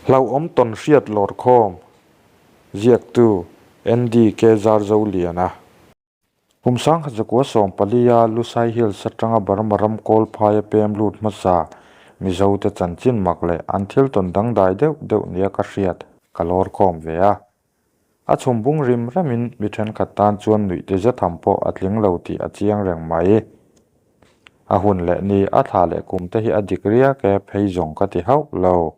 Hlauhawm tawn hriat lawrkhawm, Ziaktu, NDK Zarzoliana. Kum sangkhat zakua sawmpalia Lusai Hills atanga Burma ram kawl phaia pem lut hmasa Mizote chanchin mak leh an thil tawn dangdai deuh deuh nia ka hriat ka lawrkhawm ve a. A chhum bung rim remin mi thenkhat tan chuan nuih ti zet ham pawh a tling lo tih a chiang reng mai. A hun leh ni a thla leh kum te hi a dik riak e phei zawng ka ti hauh lo.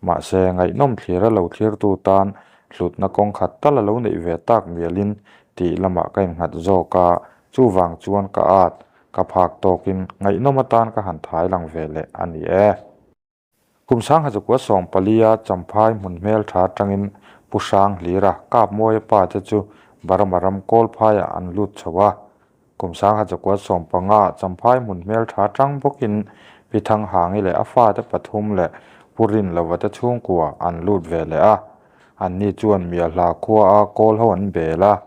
Mahse, ngaihnawm thlir a lo thlirtu tan hlutna kawng khat tal a lo neih ve tak mialin tih lamah ka innghat zawk a, chuvang chuan ka at, ka phak tawkin ngaihnawm atan ka han thai lang ve leh a ni e. Kum sangha zakua sawmpalia Champhai hmun hmel tha atangin Pu Hrang Hlira kap Mawia pa te chu Burma ram Kawlphaiah an lut chho a. Kum sangha zakua sawmpanga Champhai hmun hmel tha atang bawkin Pi Thanghangi leh a fate pathum leh Pu Rinlova te chhungkua an lut ve leh a. Anni chuan Miahla khua a kawl ho an bel a.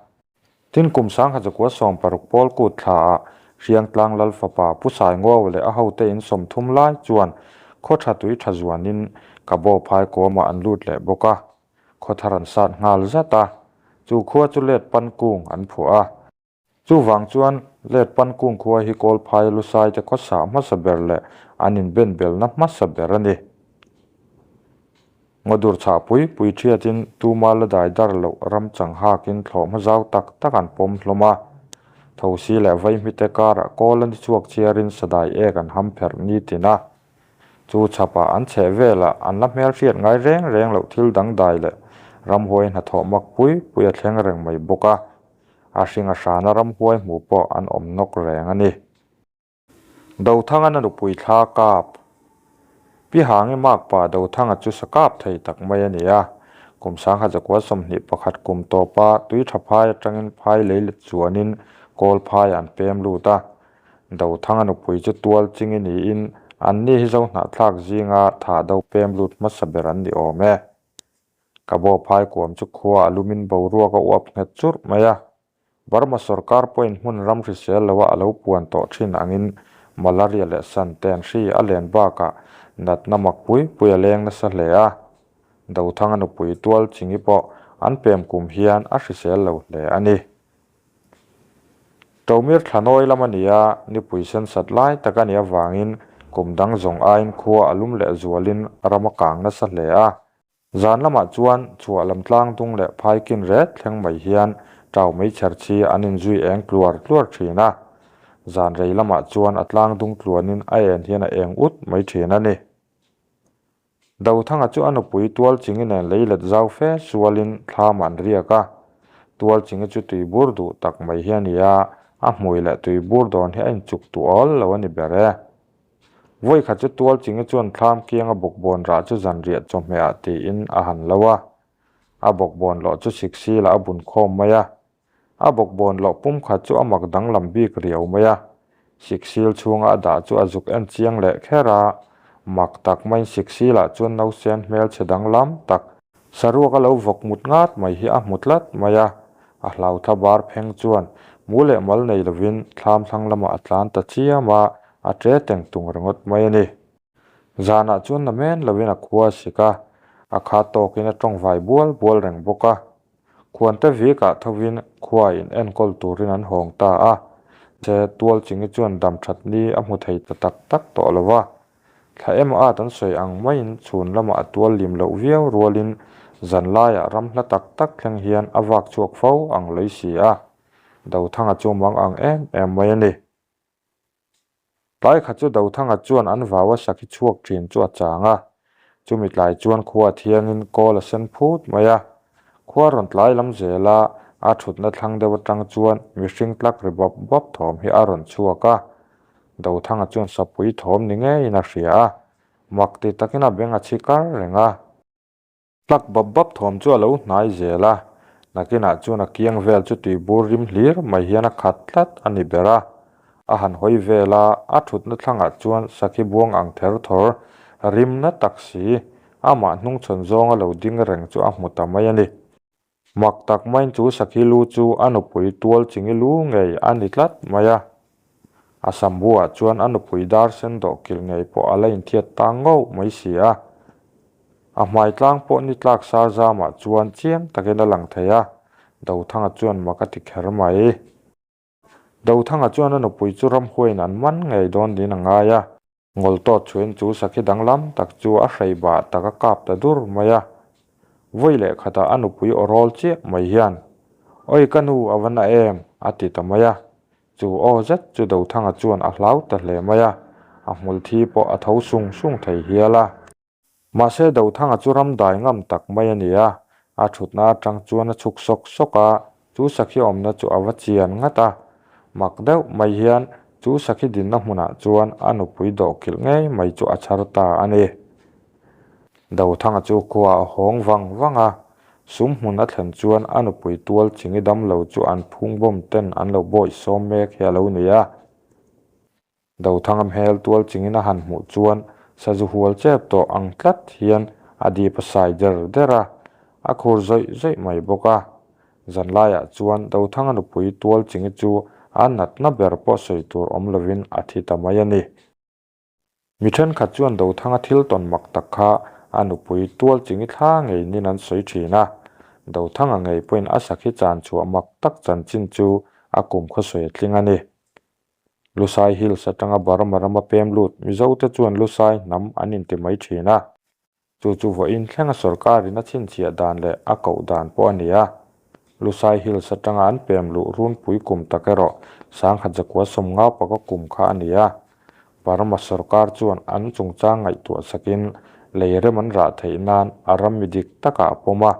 Tin, kum sangha zakua 60 pawl kut thlaah Hriangtlang Lal fapa Pu Sainguau leh a hote in 30 lai chuan khaw tha tui tha zuanin Kabaw phai kuamah an lut leh bawk a, khaw thar an sat nghal zat a, chu khua chu let pan kung an phuah a. Chuvang chuan let pan kung khua hi kawl phai lusai te khaw sah hmasa ber leh an inben belna hmasa ber a ni. Ngawdur chhah pui pui thiatin tuma la dai dar loh ram chang hakin thlawhhma zau tak tak an pawm hlawm a. Thosi leh vaihmite karah kawl a ni chhuak chhiarin sadai ek an ham pherh nitin a. Chu chhapah an chheh velah an la hmelhriat ngai reng reng loh thil dangdai leh ramhuai hnathawh mak pui pui a thleng reng mai bawk a. A hring a hrana ramhuai hmuh pawh an awm nawk reng a ni. Dothanga na nupui thla kap. Pi Hangi makpa Dothanga chu sa kap thei tak mai a ni a. Kum sangha zakua 21 kum tawpa tui tha phai atangin phai lei let chuanin kawl phai an pem lut a. Dothanga nupui chu tual chingi niin anni hi zohnahthlak zinga thah do pem lut hmasa ber an ni awm e. Ka baw phai kuam chu khua a lumin boruak a uap nghet churh mai a. Burma sorkar pawhin hmun ram hrisel loa a lo puan tawh thin angin malaria leh santen hri a len bakah natna mak pui pui a leng nasa hle a. Dothanga nupui tual chingi pawh an pem kum hian a hrisel lo hle a ni. Ṭomir thlanawi lam a ni a, nipui sensat lai tak a nih avangin kum dang zawng aiin khua a lum leh zualin ram a kang nasa hle a. Zan lamah chuan chhuah lam tlang dung leh phaikin ret thleng mai hian ṭau mei chher chi an inzui eng tluar tluar ṭhin a. Zan rei lamah chuan a tlang dung tluanin a en hian a eng ut mai ṭhin a ni. Dothanga chu a nupui tual chingi nen lei let zau fe sualin thlam an riak a. Tual chingi chu tui bur duh tak mai hi a ni a, a hmui leh tui bur dawn hi a inchuk tu awl lo a ni ber e. Vawi khat chu tual chingi chuan thlam kianga bawkbawn rah chu zanriah chawhmehah tiin a han lo a. A bawkbawn lawh chu siksilah a bun khawm mai a. A bawkbawn lawh pum khat chu a mak danglam bik riau mai a. Siksil chhunga a dah chu a zuk en chiang leh kher a. Mak tak maiin siksilah chuan nausen hmelchhe danglam tak, saruak a lo vawk mut ngat mai hi a hmu tlat mai a. A hlautha bar pheng chuan mu leh mal nei lovin thlam thlang lamah a tlan ta chiam a, a ṭe teng tung ringawt mai a ni. Zanah chuan na men lovin a khua a sik a, a khat tawkin a tawngvai bual bual reng bawk a. Khuante vikah thovin khua in enkawl turin an hawng ta a, che tual chingi chuan dam that ni a hmu thei ta tak tak tawh lo va. Thla emaw at an sawi ang maiin chhun lamah a tual lim loh viau rualin zan laiah ram hla tak tak thleng hian a vak chhuak fo ang lei si a. Dothanga chu mang ang em em mai a ni. Tlai khat chu Dothanga chuan an vau a sakhi chhuak thin chu a chang a. Chumi tlai chuan khua thiangin kawl a sen phut mai a. Khua rawn tlai lam zel a, a thutna thlang deuh atang chuan mihring tlak ri bawp bawp thawm hi a rawn chhuak a. Dothanga chuan sapui thawm ni ngeiin a hria a, mak ti takin a beng a chhi kar reng a. Tlak bap bap thawm chu a lo hnai zel a, nakinah chuan a kiang vel chu tuibur rim hlir mai hian a khat tlat a ni ber a. A han hawi vel a, a thutna thlangah chuan sakhi buang ang ther thawr, rim na tak si, amah hnungchhawn zawnga lo ding reng chu a hmu ta mai a ni. Mak tak maiin chu sakhi lu chu a nupui tual chingi lu ngei a ni tlat mai a. A sambu-ah chuan a nupui dar sen dawh kilh ngei pawh a la inthiat ta ngauh mai si a. A hmai tlang pawh ni tlak sar zamah chuan chiang takin a lang thei a, Dothanga chuan mak a ti kher mai. Dothanga chuan a nupui chu ramhuaiin an man ngei dawn niin a ngai a. Ngawltawt chhuain chu sakhi danglam tak chu a hrei bah tak a kap ta dur mai a. Vawi leh khatah a nupui aw rawl chiah mai hian, Oi ka nu a va na em? a ti ta mai a. Chu aw zet chu Dothanga chuan a hlau ta hle mai a, a hmul thi pawh a tho sung sung thei hial a. Mahse Dothanga chu ram dai ngam tak mai a ni a, a thutna atang chuan a chhuk sawk sawk a, chu sakhi awmna chu a va chian ngat a. Mak deuh mai hian chu sakhi dinna hmunah chuan a nupui dawhkilh ngei mai chu a chhar ta a ni. Dothanga chu khua a hawng vang vang a, sum hmun a thlen chuan a nupui tual chingi damlo chu an phungbawm ten an lo bawihsawm mek hi a lo ni a. Dothanga hmel tual chingin a han hmuh chuan sazu hual chep tawh ang tlat hian a dip a sai der der a, a khur zawih zawih mai bawk a. Zanlaiah chuan Dothanga nupui tual chingi chu a natna ber pawh sawi tur awm lovin a thi ta mai a ni. Mi thenkhat chuan Dothanga thil tawn mak tak kha a nupui tual chingi thla ngei nin an sawi thin a. Dothanga ngei pawhin a sakhi chan chhuah mak tak chanchin chu a kum khawsawi a tling a ni. Lusai Hills atanga Burma rama pem lut Mizote chuan Lusai hnam an inti mai thin a. Chu chu vawiin thlenga sorkarin a chhinchhiah dan leh a koh dan pawh a ni a. Lusai Hills atanga an pem luh runpui kum tak erawh sangkhat zakua sawmngau paka kum kha a ni a. Burma sorkar chuan an chungchang ngaihtuah sakin lei rem an rah theih nan a ram mi dik takah a pawm a.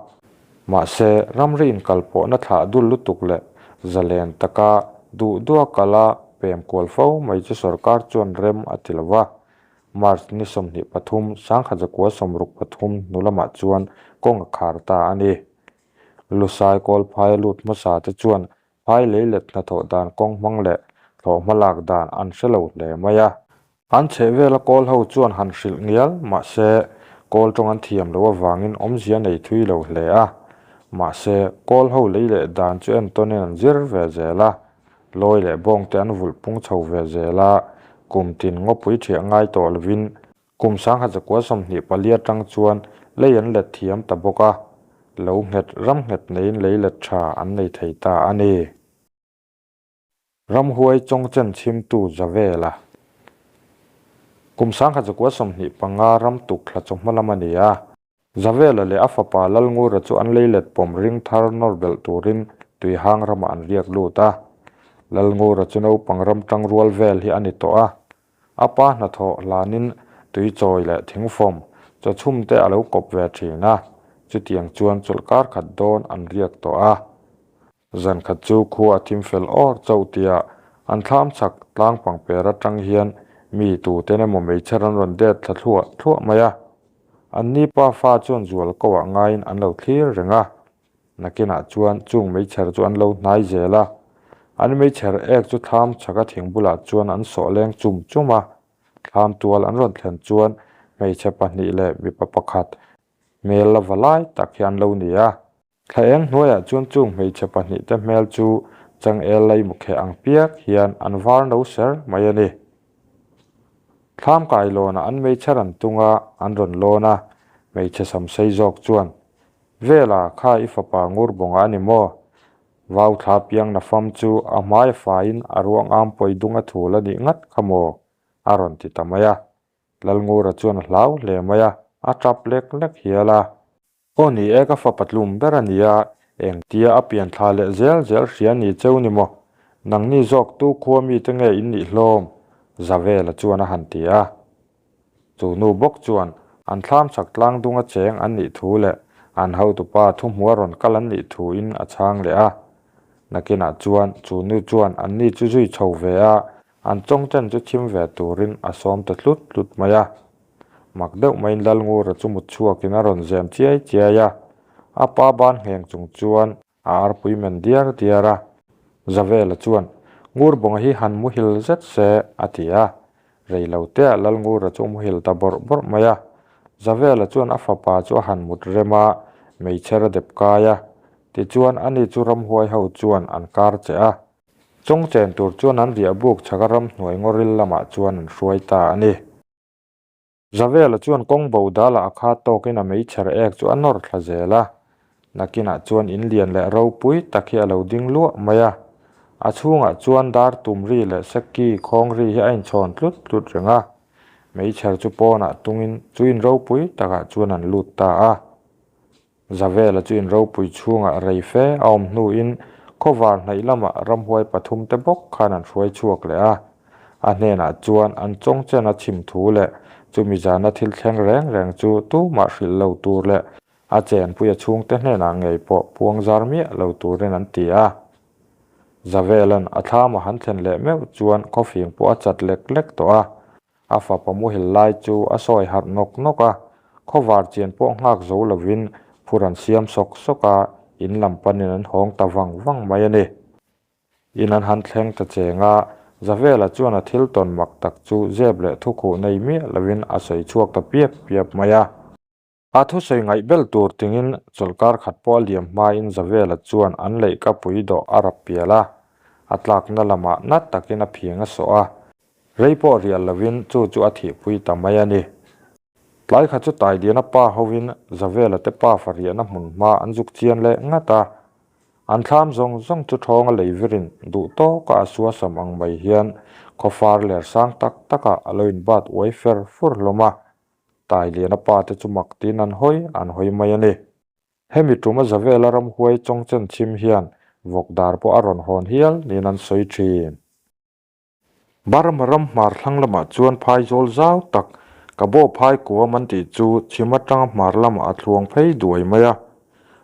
Mahse, ramri inkalpawhna thlah dul lutuk leh zalen taka duh duha kala pem kual fo mai chu sorkar chuan rem a ti lo va. March ni 23, 1963 hnu lamah chuan kawng a khar ta a ni. Lusai Kawlphaia lut hmasa te chuan Phai leilet hnathawh dan kawng hmang leh thlawhhma lak dan an hre lo hle mai a. An chhehvela kawl ho chuan han hrilh ngial mahse kawl tawng an thiam loh avangin awmzia nei thui lo hle a. Mahse kawl ho lei leh dan chu entawnin an zir ve zel a. Lawi leh bawngte an vulh pung chho ve zel a, kum tin ngawpui thiah ngai tawh lovin Kum 1924 atang chuan lei an let thiam ta bawk a, lo nghet ram nghet neiin lei let tha an nei thei ta a ni. Ramhuai chawngchen chhimtu Zavela. Kum 1925 ram tuk thla chawhma lam a ni a, Zavela leh a fapa Lalngura chu an leilet pawm ring thar nawr belh turin Tuihang ramah an riak lut a. Lalngura chu naupang ram tangrual vel hi a ni tawh a. A pa hnathawh hlanin tuichawi leh thingfawm chawchhum te a lo kawp ve thin a, chutiang chuan chawlhkar khat dawn an riak tawh a. Zan khat chu khua a thim fel awr chauh tia an thlam chhak tlang pangper atang hian mi tuten emaw meichher an rawn det thla thluah thluah mai a. An ni pa fa chuan zual ko ah ngaiin an lo thlir reng a. Nakinah chuan chung meichher chu an lo hnai zel a. An meichher ek chu thlam chhaka thing bulah chuan an sawh leng chum chum a. Thlam tual an rawn thlen chuan hmeichhe pahnih leh mipa pakhat hmel la va lai tak hi an lo ni a. Thla eng hnuaiah chuan chung hmeichhe pahnihte hmel chu changel laimukheh ang piak hian an var no ser mai a ni. Thlam kailawnah an meichher an tung a, an rawn lawn a, hmeichhe samsei zawk chuan, Vela, kha i fapa Ngurbawnga a ni maw? Vau thla piang na fam chu a hmai a faiin a ruang am pawi dung a thul a nih ngat kha maw? a rawn ti ta mai a. Lalngura chuan a hlau hle mai a, a tap lek lek hial a. Aw ni e, ka fapa tlum ber a nia, engtia a pian thla leh zel zel hria ni cheu ni maw? Nangni zawk tu khua mite nge in nih hlawm? Zavela chuan a han ti a. Chu nu bawk chuan an thlam chhak tlang dunga cheng an nih thu leh an hotupa thuhmua rawn kal an nih thuin a chhang leh a. Nakinah chuan chu nu chuan anni chu zui chho ve a, an chawngchen chu chhim ve turin a sawm ta tlut tlut mai a. Mak deuh maiin Lalngura chu mut chhuakin a rawn zem chiai chiai a, a pa ban ngheng chung chuan a arpui men diar diar a. Zavela chuan, Ngurbawnga hi han muhil zet se, a ti a. Reiloteah Lalngura chu muhil ta bawrh bawrh mai a. Zavela chuan a fapa chu a han mut rem a, meichher a dep kai a. Tichuan ani chu ramhuai ho chuan an kar che a. Chawng chen tur chuan an riah buk chhaka ramhnuai ngawril lamah chuan an hruai ta a ni. Zavela chuan kawng bo dalah a khat tawkin a meichher ek chu a nawr thla zel a. Nakinah chuan in lian leh ropui tak hi a lo ding luah mai a. A chhungah chuan dar tum ri leh seki khawng ri hi a inchhawn tlut tlut reng a. Meichher chu pawnah tungin chu in ropui takah chuan an lut ta a. Zavela chu in ropui chhungah rei fe a awm hnuin khawvar hnaih lamah ramhuai pathumte bawk khan an hruai chhuak leh a. A hnenah chuan an chawngchen a chhim thu leh chumi zana thil thleng reng reng chu tumah hrilh lo tur leh a chenpuia chhungte hnenah ngei pawh puang zar miah lo turin an ti a. Zavela'n a thlam a han thlen leh meuh chuan khawfing pawh a chat lek lek tawh a. A fapa muhil lai chu a sawi harh nawk nawk a, khawvar chian pawh nghak zo lovin phur an siam sawk sawk a, in lam panin an hawng ta vang vang mai a ni. In an han thleng ta cheng a, Zavela chuan a thil tawn mak tak chu zep leh thukhuh nei miah lovin a sawi chhuak ta piap piap mai a. A thusawi ngaih bel tur tingin chawlhkar khat pawh a liam hmain Zavela chuan an leihka pui dawh a rap pial a, a tlakna lamah nat takin a phiang a sawh a, rei pawh rial lovin chu chu a thihpui ta mai a ni. Tlai khat chu Taidiana pa hovin Zavela te pafa riahna hmun hma an zuk chian leh ngat a, an thlam zawng zawng chu thawnga lei virin duh tawka a suasam ang mai hian khawfar ler sang tak takah a lo inbat uai fer fur hlawm a, Tailiana pa te chu mak tiin an hawi an hawi mai a ni. Hemi tuma Zavela ramhuai chawngchen chhim hian vawk dar pawh a rawn hawn hial niin an sawi thin. Burma ram hmar thlang lamah chuan phaizawl zau tak Kabaw phai kuam an tih chu chhim atanga hmar lamah a thluang phei duai mai a.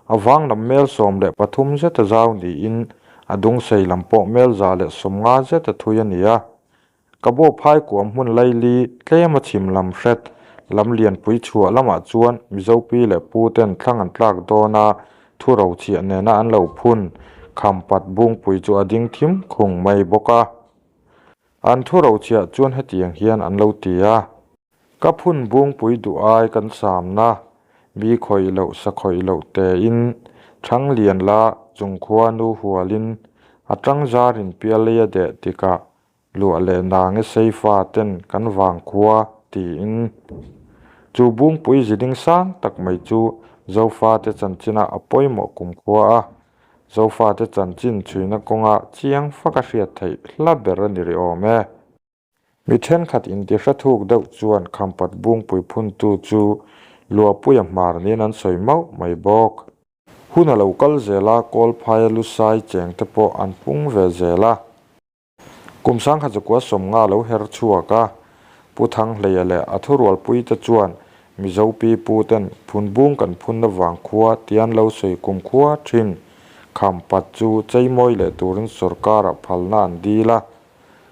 A vang lam mel 13 zeta zau niin a dungsei lam pawh mel 150 zeta thui a ni a. Ka bo phai kuam hmun laili tlem a chhim lam hret lam lianpui chhuah lamah chuan Mizo pi leh pu ten thlang an tlak dawn a, thu rochhiah nena an lo phun kham pat bungpui chu a ding thim khung mai bawk a. An thu rochhiah chuan hetiang hian an lo ti a. Ka phun bungpui duh ai kan samna, mi khawih loh sa khawih loh tein, thang lian la chungkhua nu hualin a tang zarin pialei a deh tikah Luah leh nang e seifa ten kan vang khua tiin chu bungpui ziding sang tak mai chu Zofate chanchinah a pawimawh kum khua a, Zofate chanchin chhuina kawnga chiang faka hriat theih hla ber a ni rih awm e. Mi thenkhat intihra thuk deuh chuan Khampat bungpui phuntu chu Luahpuia hmar niin an sawi mauh mai bawk. Hun a lo kal zel a, Kawlphaia lusai cheng te pawh an pung ve zel a. Kum 1990 lo her chhuak a, Pu Thanghleia leh a thurualpui te chuan Mizo pi pu ten phunbung kan phunna vang khua tian lo sawi kum khua thin Khampat chu cheimawi leh turin sorkarah phalna an dil a.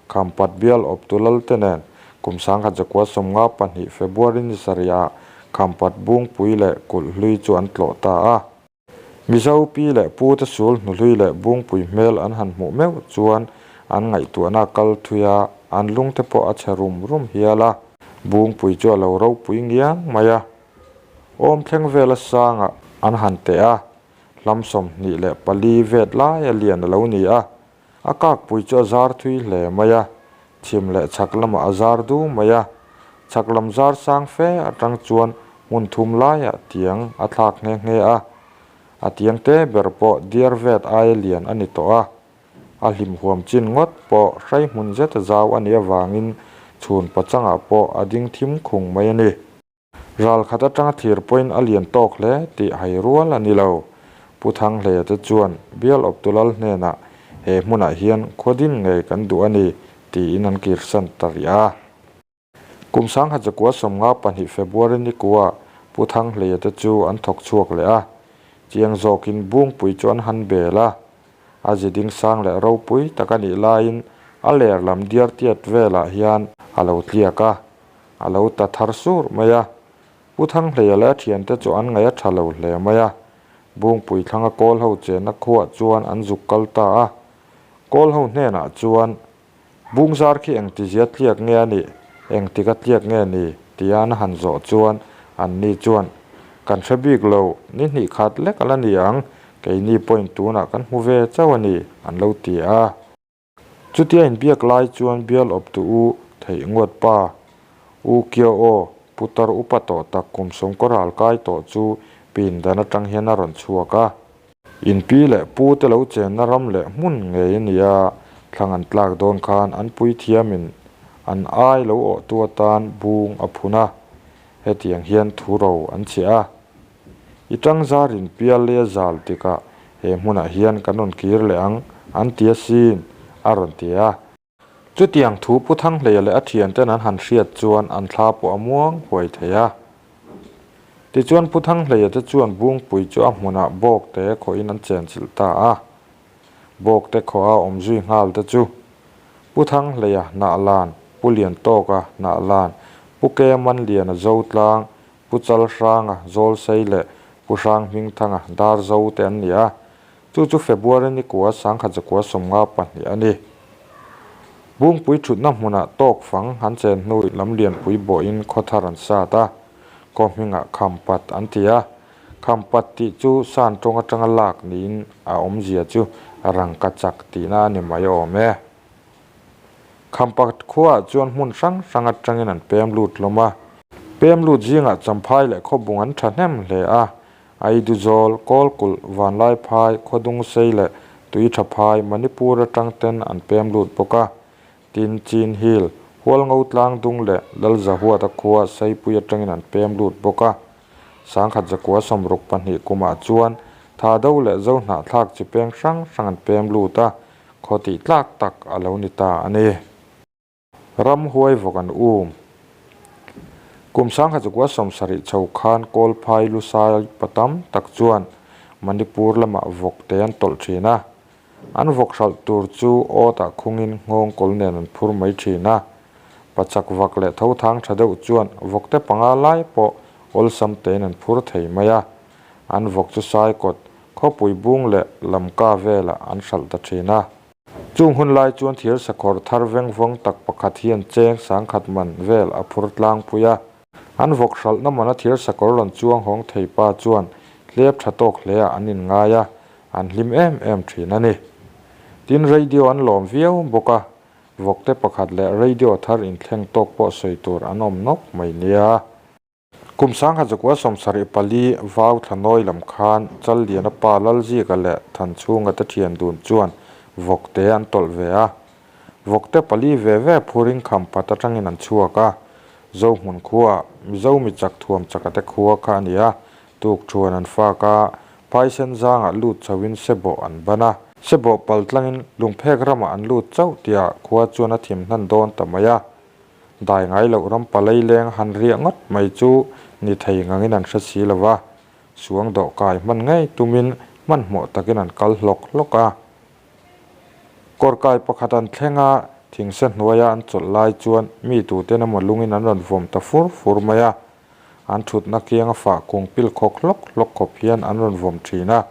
Khampat bial awptu lalte nen kum 1992 February ni sarihah Khampat Bungpui leh Kulhhlui chu an tlawh ta a. Mizo pi leh pu te sul hnuhlui leh bungpui hmel an han hmuh meuh chuan an ngaihtuahna a kal thui a, an lungte pawh a chhe rum rum hial a. Bungpui chu a lo ropui ngiang mai a, awm thleng vela sangah an han teh a, hlam 24 vet laia lian a lo ni a, a kakpui chu a zar thui hle mai a, chhim leh chhak lamah a zar du mai a, chhak lam zar sang fe atang chuan hmun thum laiah tiang a thlak nghe nghe a, a tiang te ber pawh diar vet aia lian a ni tawh a, a hlim huam chin ngawt pawh hrai hmun zeta zau a nih avangin chhun pachangah pawh a ding thim khung mai a ni. Ral khat atanga thlir pawhin a lian tawk hle tih hai rual a ni lo. Pu Thanghleia te chuan bial awptu lal hnenah he hmunah hian khua din ngei kan duh a ni tiin an kirsan ta rih a. Kum 1952 February ni kuah Pu Thanghleia te chu an thawk chhuak leh a, chiang zawkin Bungpui chu an han bel a. A ziding sang leh ropui tak a nih laiin a ler lam diar tiat velah hian a lo tliak a. A lo ta thar sur mai a. Pu Thanghleia leh a thiante chu an ngaih a tha lo hle mai a. Bungpui thlanga kawl ho chenna khuah chuan an zuk kal ta a. Kawl ho hnenah chuan, Bungzar khi engtizia tliak nge a nih? Engtika tliak nge ni? tia an han zawh chuan anni chuan, Kan hre bik lo, ni hnih khat lek a la ni ang, keini pawhin tunah kan hmu ve chauh a ni, an lo ti a. Chutia inbiak lai chuan bial awptu u theih ngawt pa, U Kio aw Putar upa tawh tak kum sawmkaw ral kai tawh chu pindan atang hian a rawn chhuak a. In pi leh pu te lo chenna ram leh hmun ngei a ni a, thlang an tlak dawn khan an puithiamin an ai lo awhtu atan bung a phun a, hetiang hian thu ro an chhiah a. I tangzarin pialleia zal tikah he hmunah hian kan rawn kir leh ang an ti asin, a rawn ti a. Chutiang thu Pu Thanghleia leh a thianten an han hriat chuan an thla pawh a muang huai thei a. Tichuan Pu Thanghleia te chuan Bungpui chu a hmunah Bawkte khawhin an chenchilh ta a. Bawkte khawha awm zui nghal te chu Pu Thanghleia Hnahlan, Pu Liantawka Hnahlan, Pu Kemanliana Zotlang, Pu Chalhranga Zawlsei leh Pu Hranghmingthanga Darzo te an ni a. Chu chu February ni kua 1924 a ni. Bungpui thutna hmunah tawk fang an chen hnu lam lianpui bawhin khaw thar an sat a, khaw hmingah Khampat an ti a. Khampat tih chu san tawng atanga lak niin a awmzia chu rangka chak tihna a ni mai awm e. Khampat khuaah chuan hmun hrang hrang atangin an pem lut hlawm a. Pem lut zingah Champhai leh Khawbung an thahnem hle a, Aiduzawl, Kawlkulh, Vanlaiphai, Khawdungsei leh Tuithaphai, Manipur atang ten an pem lut bawk a. Tin, Chin Hill, Hualngo Tlangdung leh Lalzahuata khua Saipui atangin an pem lut bawk a. 1962 kumah chuan Thado leh Zohnahthlak chi peng hrang hrang an pem lut a, khaw tih tlak tak a lo ni ta a ni. Ramhuai vawk an um. Kum 1970 chho khan Kawlphai Lusai pa tam tak chuan Manipur lamah vawk te an tawlh thin a. An vawk hralh tur chu awtah khungin nghawng kawl nen an phur mai thin a. Pachak vak leh tho thang tha deuh chuan vawkte panga lai pawh awlsam tein an phur thei mai a. An vawk chu Saikawt, khawpui bung leh Lamka velah an hralh ta thin a. Chung hun lai chuan thir sakhawr thar vengvawng tak pakhat hian cheng sangkhat man vel a phur tlangpui a. An vawk hralhna mana thir sakawr rawn chuang hawng thei pa chuan hlep tha tawk hleah an inngai a, an hlim em em thin a ni. Tin, radio an lawm viau bawk a, vawkte pakhat leh radio thar inthleng tawk pawh sawi tur an awm nawk mai nia. Kum 1974 vau thlanawi lam khan Challiana pa Lalzika leh Thanchhunga te thian dun chuan vawkte an tawlh ve a. Vawkte pali ve ve phurin khampat atangin an chhuak a. Zohmun khuaah Mizo mi chak thuam chaka te khua kha a ni a, tuk thuan an fak a, phaisen zangah lut chhoin sebawh an ban a. Sebawh pal tlangin lungphek ramah an lut chauh tihah khua chuan a thim hnan dawn ta mai a. Dai ngai loh ram palei leng han riah ngawt mai chu ni thei ngangin an hre si lo va, suang dawh kai hman ngei tumin hmanhmawh takin an kal hlawk hlawk a. Kawrkai pakhat an thleng a, thingse hnuaia an chawlh lai chuan mi tuten emaw lungin an rawn vawm ta fur fur mai a, an thutna kianga fah kung pil khawk hlawk hlawk khawp hian an rawn vawm thin a.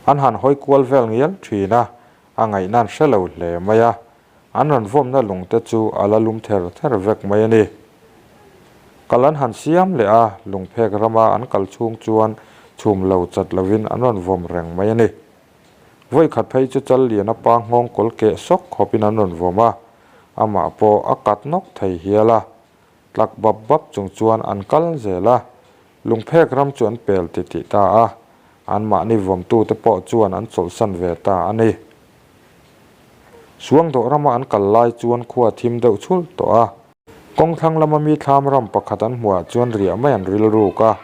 An han hawi kual vel ngial thin a, a ngaihna an hre lo hle mai a, An rawn vawmna lungte chu a la lum ther ther vek mai a ni. Kal an han siam leh a, lungphek rama an kal chhung chuan chhum lo chat lovin an rawn vawm reng mai a ni. Vawikhat phei chu Challiana pa nghawng kawl keh sawk khawpin an rawn vawm a, amah pawh a kat nawk thei hial a. Tlak bap bap chung chuan an kal zel a, lungphek ram chu an pel titih ta a, anmahni vawmtute pawh chuan an chawlhsan ve ta a ni. Suangdawh rama an kal lai chuan khua thim deuh chhulh tawh a. Kawng thlang lama mi thlam ram pakhat an hmuhah chuan riah mai an rilruk a.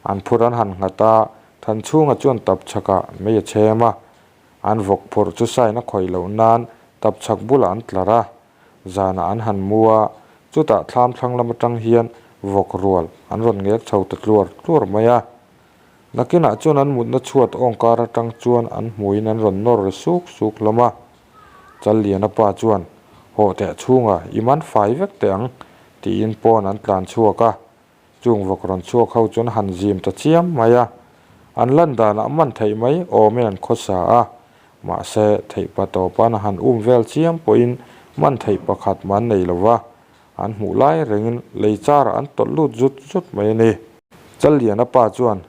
An phur an han nghat a, Thanchhunga chuan tapchhakah mei a chhem a. An vawk phurh chu sain a khawih loh nan tapchhak bulah an tlar a. Zanah an han mu a, chutah thlam thlang lam atang hian vawk rual an rawn ngek chho ta tluar tluar mai a. Nakinah chuan an mutna chhuat awngkar atang chuan an hmuiin an rawn nawr ri suk suk hlawm a. Challiana pa chuan, Hawh teh chhunga, i man fai vek teh ang, tiin pawn an tlan chhuak a. Chung vawk rawn chhuak ho chuan han zim ta chiam mai a. An lan danah man theih mai awmin an khawsa a. Mahse, theihpa tawpan a han um vel chiam pawhin man theih pakhat mah an nei lo va. An hmuh lai rengin lei charah an tawlh lut zut zut mai a ni. Challiana pa chuan,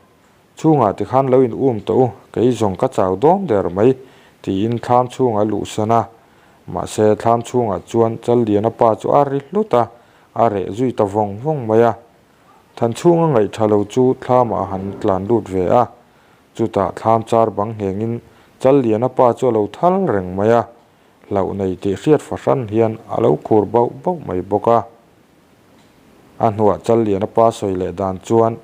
Chhungah tikhan lo in um tawh u, kei zawng ka chau dawn der mai, tiin thlam chhungah a luhsan a. Mahse, thlam chhungah chuan Challiana pa chu a ri hlut a, a reh zui ta vawng vawng mai a. Thanchhunga ngaih tha lo chu thlamah a han tlan lut ve a, chutah thlam char bang nghengin Challiana pa chu a lo thal reng mai a, hlauh nei tih hriat fahran hian a lo khur bauh bauh mai bawk a. A hnuah Challiana pa sawi leh dan chuan.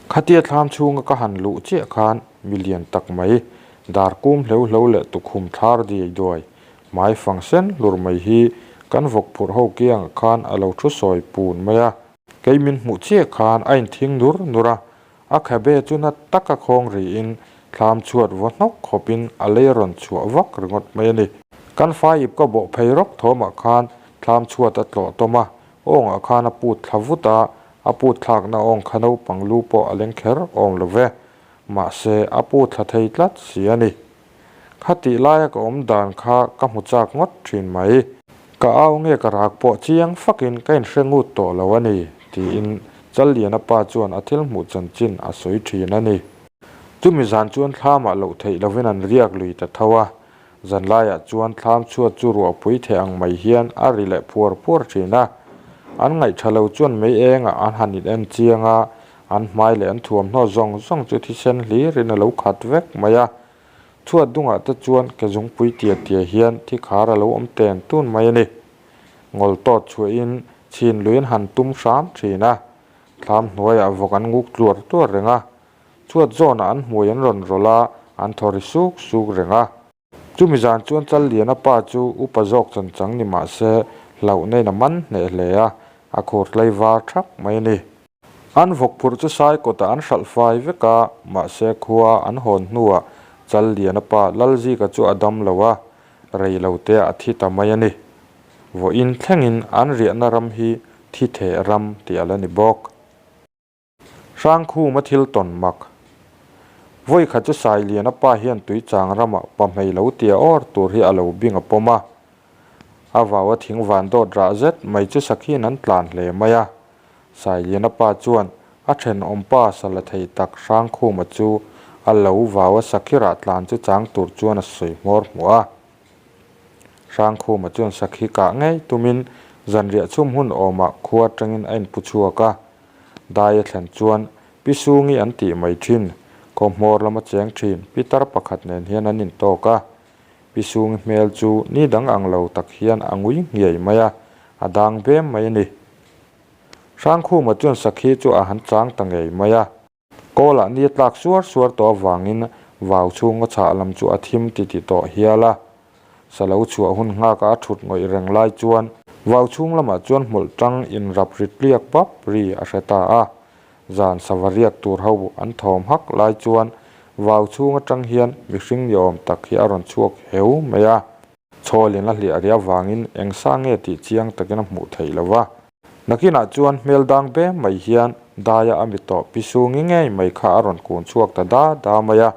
Khatia thlam chhunga ka han luh chiah khan mi lian tak mai, dar kum hleu hlo leh tukhum thlar diai duai, hmai fang sen hlur mai hi kan vawk phurh ho kiangah khan a lo thu sawi pun mai a. Kei min hmuh chiah khan a inthing nur nur a, a khabe chu na taka khawng riin thlam chhuat vaw hnawk khawpin a lei a rawn chhuah vak ringawt mai a ni. Kan fai ip ka bawh phei rawk thawmah khan thlam chhuat a tlawh tawm a, Awngah khan a put thla vut a, a put thlakna awng kha naupang lu pawh a leng kher awm lo ve. Mahse, a put thla thei tlat si a ni. Khatih laia ka awm dan kha ka hmu chak ngawt thin mai. Ka au nge ka rak pawh chiang fakin ka inhre ngut tawh lo a ni, tiin Challiana pa chuan a thil hmuh chanchin a sawi thin a ni. Chumi zan chuan thlamah loh theih lovin an riak lui ta tho a, Zanlaiah chuan thlam chhuat chu ruahpui theh ang mai hian a ri leh phuar phuar thin a. An ngaihṭha lo chuan mei engah an han in en chiang a, an hmai leh an thuamhnaw zawng zawng chu thisen hlirin a lo khat vek mai a. Chhuat dungah te chuan ke zungpui tia tia hian thi khar a lo awm ten tun mai a ni. Ngawl tawt chhuahin chhin lui an han tum hram thin a, thlam hnuaiah vawk an nguk tluar tluar reng a. Chhuat zawnah an hmui an rawn rawlh a, an thaw ri suk suk reng a. Chumi zan chuan Challiana pa chu upa zawk chanchang ni mah se hlauhna in a man hneh hle a, a khur tlai var thak mai a ni. An vawk phurh chu sai kawtah an hralh fai vek a, mahse khua an hawn hnuah Challiana pa Lalzika chu a dam lo a, rei lo teah a thi ta mai a ni. Vawiin thlengin an riahna ram hi thi theh ram tih a la ni bawk. Hrangkhuma thil tawn mak. Vawi khat chu Sailiana pa hian Tuichang ramah pa hmei lo tia awr tur hi a lo bing a pawm a. A vau a thing van dawt rah zet mai chu sakhiin an tlan hle mai a. Sailiana pa chuan a thenawm pa sa la thei tak Hrangkhuma chu a lo vau a sakhi rah tlan chu chang tur chuan a sawi hmawr hmuh a. Hrangkhuma chuan sakhi kah ngei tumin zanriah chhum hun awmah khua atangin a inpu chhuak a. Dai a thlen chuan Pi Sungi an tih mai thin, khaw hmawr lama cheng thin Pitar pakhat nen hian an intawk a. Pi Sungi hmel chu ni dang ang lo tak hian a ngui nghiai mai a, a dang bem mai a ni. Hrangkhuma chuan sakhi chu a han chang ta ngei mai a. Kawlah ni a tlak suar suar tawh avangin vau chhunga chhah lam chu a thim ti ti tawh hial a. Sa lo chhuah hun nghaka a thut ngawih reng lai chuan vau chhung lamah chuan hmawlh tang inrap ri tliak bap ri a hre ta a. Zan sava riak tur ho an thawm hak lai chuan vau chhung atang hian mihring ni awm tak hi a rawn chhuak heu mai a. Chhawlin a hliah riah avangin eng sa nge tih chiang takin a hmuh theih lo va. Nakinah chuan hmel dang bem mai hian daia a mi tawh pi sungi ngei mai kha a rawn kun chhuak ta da da mai a.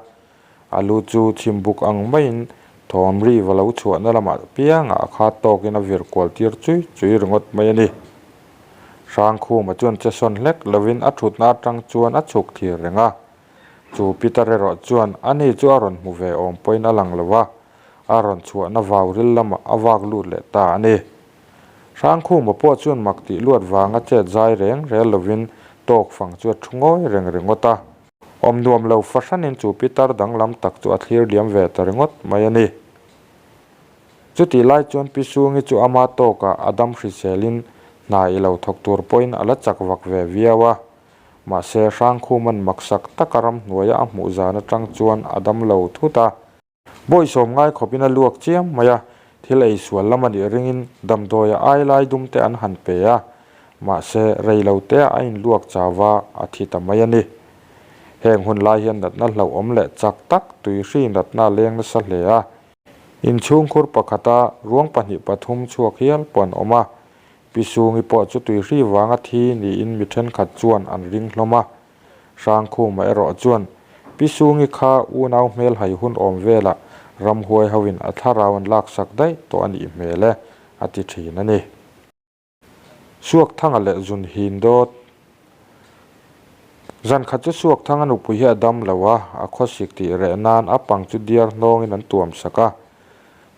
A lu chu chhim buk ang maiin thawm ri va lo chhuahna lamah piangah a khat tawkin a vir kual tir chui chui ringawt mai a ni. Hrangkhuma chuan che sawn hlek lovin a thutna atang chuan a chhuk thlir reng a. Chu Peter erawh chuan ani chu a rawn hmu ve awm pawhin a lang lo a, a rawn chhuahna vau ril lamah a vak lut leh ta a ni. Hrangkhuma pawh chuan mak tih luat vanga chet zai reng rel lovin tawk fang chu a thu ngawi reng ringawt a. Awm nuam lo fahranin chu pitar danglam tak chu a thlir liam ve ta ringawt mai a ni. Chutih lai chuan Pi Sungi chu ama tawkah a dam hriselin hna i lo thawk tur pawhin a la chak vak ve viau a. Mahse, Hrangkhuma'n maksak taka ramhnuaia a hmuh zan atang chuan a dam lo thut a. Bawisawm ngai khawpin a luak chiam mai a, thil ei sual lam a nih ringin damdawia ai lai dum te an han pe a, mahse rei lo te a inluak chau va, a thi ta mai a ni. Heng hun lai hian natna hlauhawm leh chak tak tuihri natna a leng nasa hle a, inchhungkhur pakhata ruang pahnih pathum chhuak hial pawh an awm a, Pi Sungi pawh chu tuihri vanga thi niin mi thenkhat chuan an ring hlawm a. Hrangkhuma erawh chuan Pi Sungi kha unau hmel hai hun awm velah ramhuai hoin a thlarau an laksak daih tawh a nih hmel e, a ti thin a ni. Suakthanga leh zun hin dawt. Zan khat chu Suakthanga nupui hi a dam lo a, a khawsik tih reh nan a pang chu diar hnawngin an tuam sak a.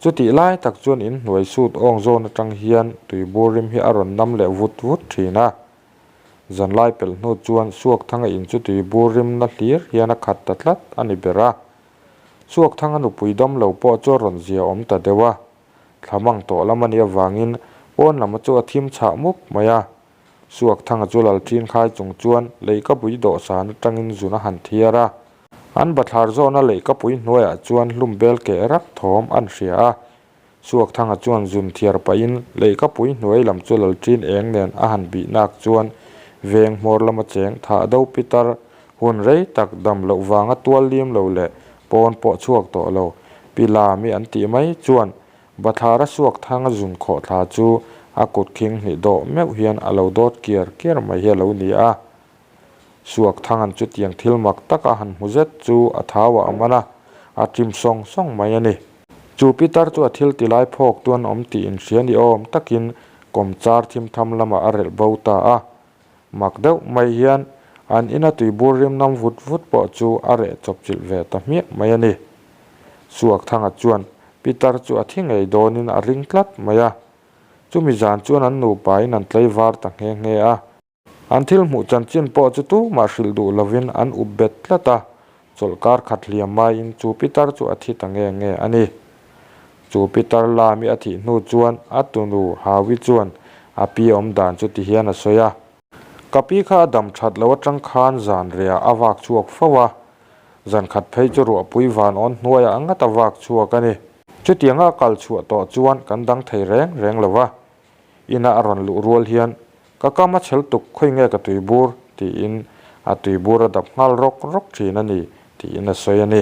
Chutih lai tak chuan inhnuai sut awng zawn atang hian tuibur rim hi a rawn nam leh vut vut thin a. Zanlai pelh hnu chuan Suakthanga in chu tuibur rimna hlir hian a khat ta tlat a ni ber a. Suakthanga nupui dam lo pawh chu a rawn zia awm ta deuh a. Thlamang tawh lam a nih avangin pawn lam chu a thim chhah mup mai a. Suakthanga chu lal ṭin khai chung chuan leihkapui dawhsan atangin zun a han thiar a. An bathlar zawhna leihkapui hnuaiah chuan hlum bel keh rap thawm an hria a. Suakthanga chuan zun thiar pahin leihkapui hnuai lam chu lal ṭin eng nen a han bih nak chuan veng hmawr lama cheng thah do pitar hun rei tak dam loh vanga tual lim lo leh pawn pawh chhuak tawh lo Pi Lami an tih mai chuan Bathlara Suakthanga zun khawhthla chu a kut khing hnih dawh meuh hian a lo dawt kiar kiar mai hi a lo ni a. Suakthanga'n chutiang thil mak taka han hmu zet chu a thauah a man a, a ṭim sawng sawng mai a ni. Chu pitar chu a thil ti lai phawk tuan awm tih inhria ni awm takin kawmchar thim tham lamah a relh bo ta a. Mak deuh mai hian an ina tuibur rim nam vut vut pawh chu a reh chawpchilh ve ta hmiah mai a ni. Suakthanga chuan pitar chu a thi ngei dawnin a ring tlat mai a. Chumi zan chuan an nupain an tlaivar ta nghe nghe a. An thil hmuh chanchin pawh chu tumah hrilh duh lovin an up bet tlat a, chawlhkar khat hliam maiin chu pitar chu a thi ta nge nge a ni. Chu pitar lami a thih hnu chuan a tunu Hawi chuan a pi awm dan chu ti hian a sawi a. Ka pi kha a dam that lo atang khan zan rehah a vak chhuak fo a, zan khat phei chu ruahpui van awn hnuaiah ngat a vak chhuak a ni. Chutianga a kal chhuah tawh chuan kan dang thei reng reng lo va, Ina a rawn luh rual hian, Ka kam a chhel tuk, khawi nge ka tuibur? tiin a tuibur a dap nghal rawk rawk thin a ni, tiin a sawi a ni.